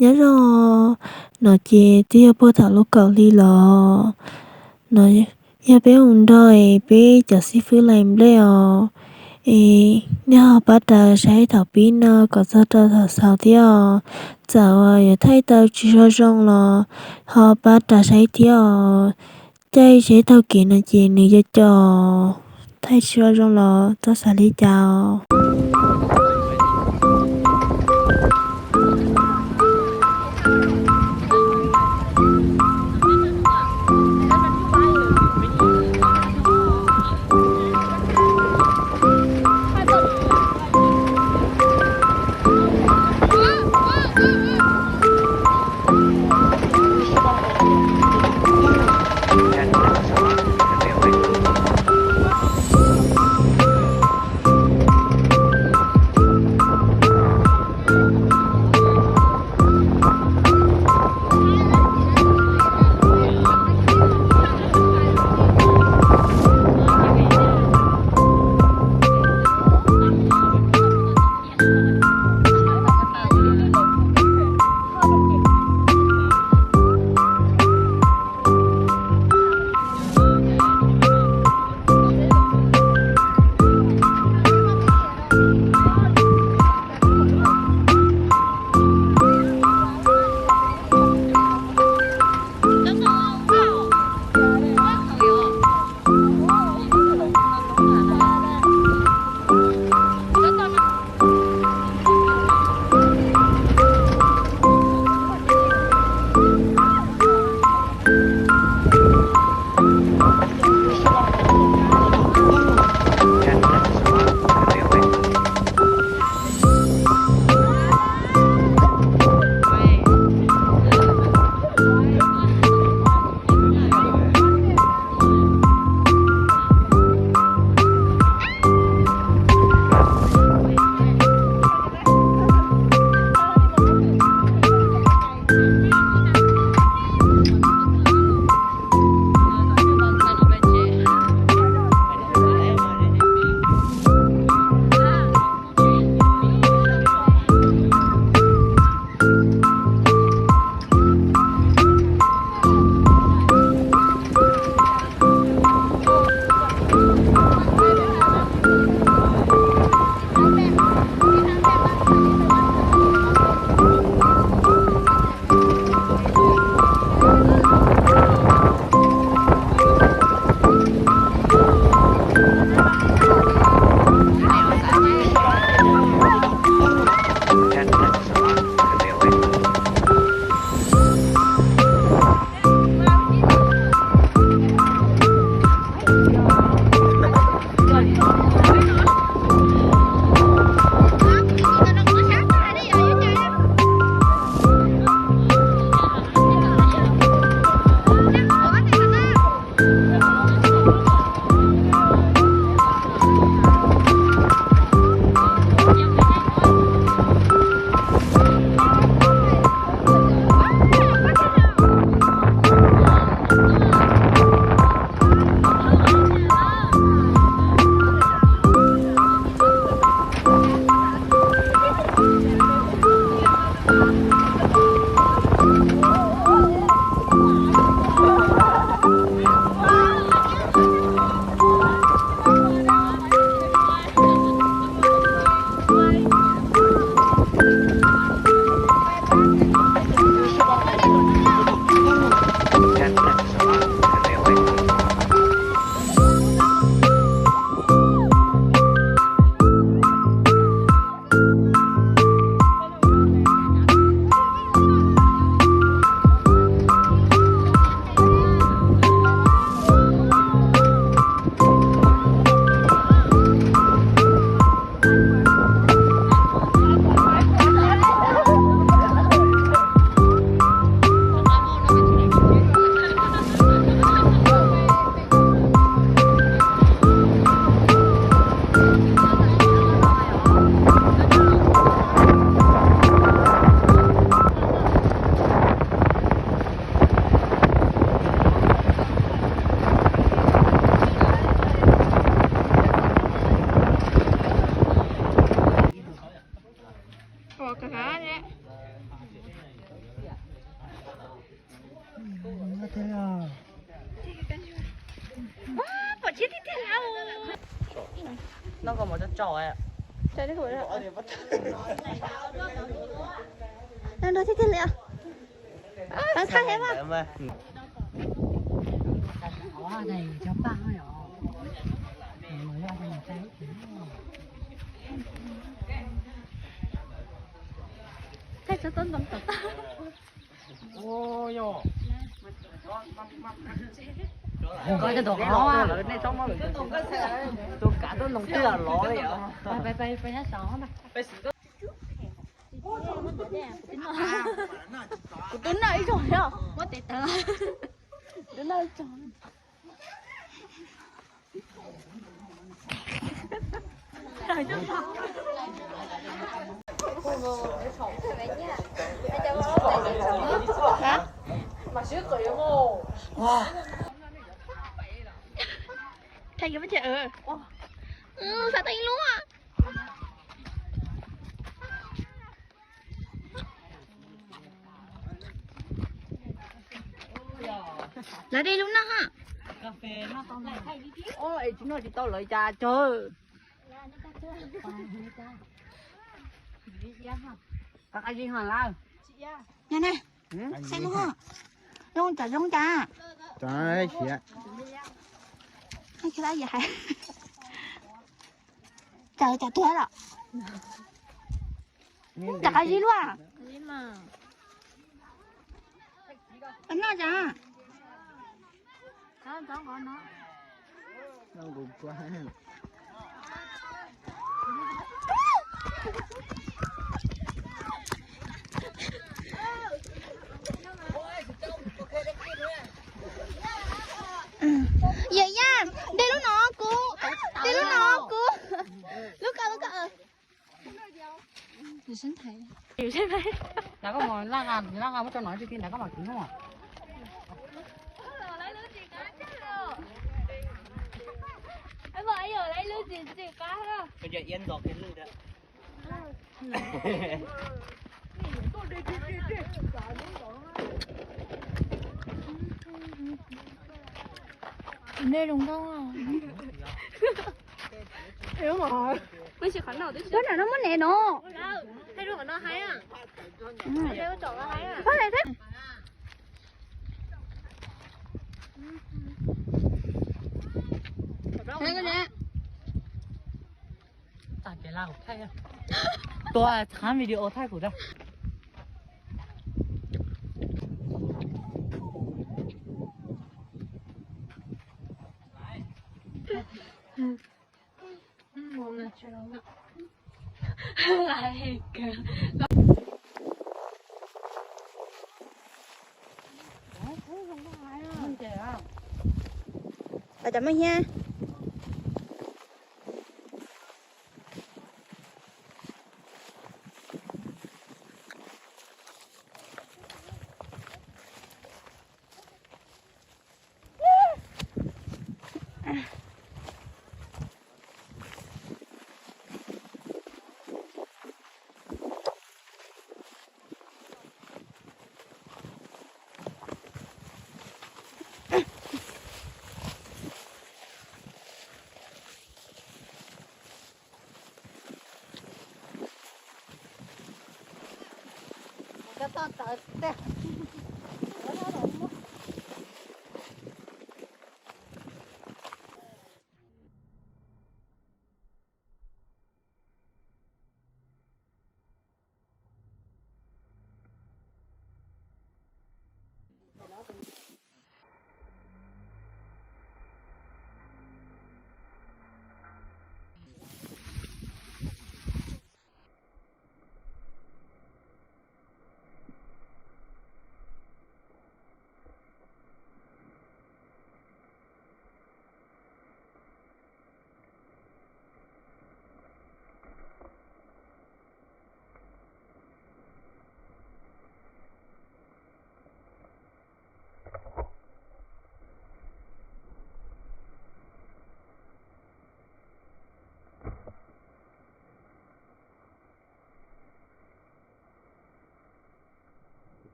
Nyob zoo. No ces twb yog puag thaum lub kaum hli los, no yog peb mus nrog es peb cov xib fwb lais nplej os. Es nej ho pab ras saib thaum pib no kom txog rau thaum xaus thiab os. Txawm uas yuav thaij tau tsis zoo zoo los ho pab ras saib thiab os. Caij tsheb taug kev no ces nws co co, thaij tsis zoo zoo los txhob xav li cas. Pom tsheb tiag tiag lawm. Noj koj mov coj tsau. Noj tiag tiag li. Pab thaj heev mas. Thaij tsob tob ntoo tom tag. Koj cov tus qhov, tus kav tuaj ntoo twb lov li os. Kuv twb noj ib zaug thiab, muab tes taw. Kuv twb noj ib zaug. Thaij kiag peb chaw. Xav tau ib lub. Lawv de lub no ha. Es tsis noj tsis tau lawv cas tsawg. Qab qab zib ho lawm. Nyob ne, saib lub ho. Zoo cas zoo cas. Cas siav. Cas cas tuag lawm. Cas qab zib luaj. Noj cas. Yawm yaj, de lub no kuv, de lub no kuv. Lub koj, lub koj. Nrad koj mus laj nqa, laj nqa muab tso no tsis ti nrad koj mam kiv hnub. Nej zoo nkauj. Ua nram no muab nev no. Tua qhab video thaij kuv da. Cov me hiab.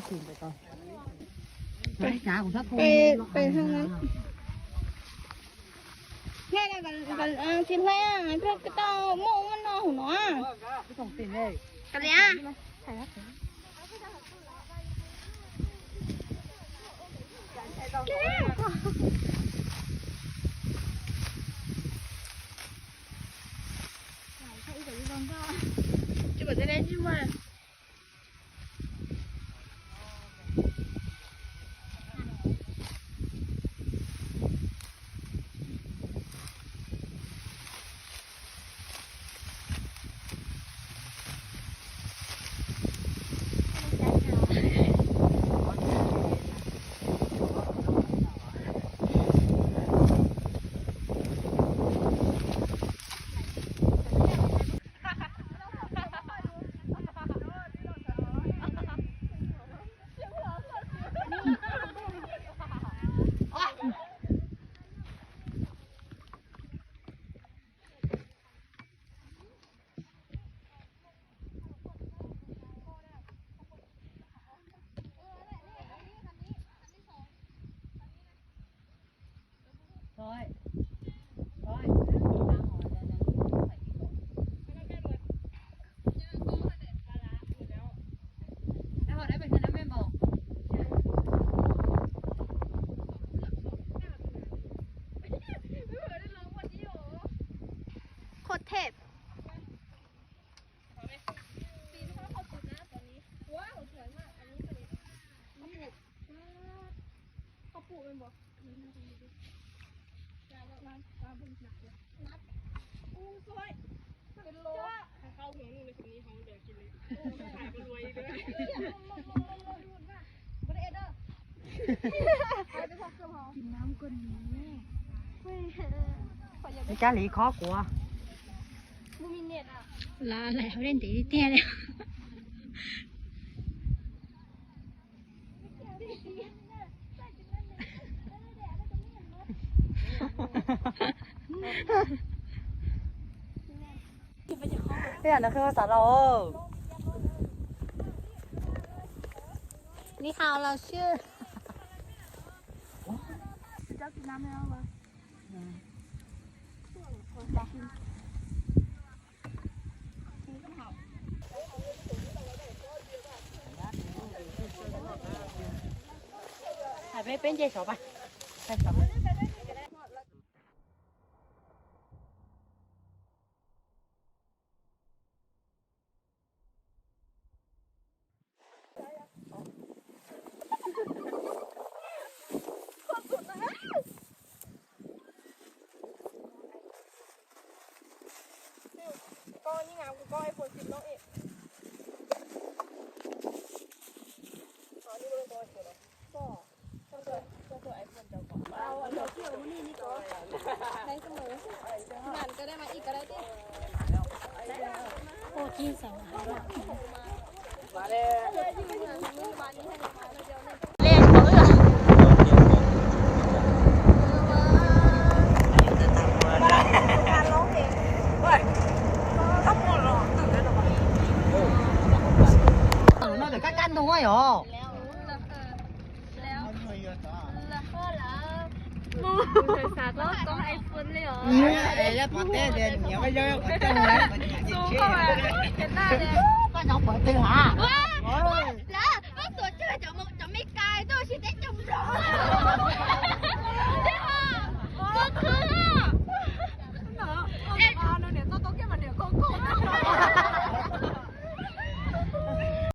Peb, peb hab. Hle, tsis hle, peb tau muaj muaj no hauv no. Kav liam. Tsis pom tej dab tsi mas.โคตรเทพ ข้าวปุก ข้าวปุกแม่นบ่ นัด นัด อู้ซอย เป็นโล ข้าวหัวหนึ่งเลย คนนี้เขาเดี๋ยวกินเลย ขายกันรวยเลย บ่ได้เอ็ดเด้อ กินน้ำก่อนนี้ นี่จ้าหลีขอกัว บ่มีเน็ตอ่ะ ลาแล้วเล่นตีเตี้ยเลย Ib yam no qhia xav los. Ni hao los sij. Peb, peb nce saud pais. No kab kab ntug yog. Koj nyob pov twg hab?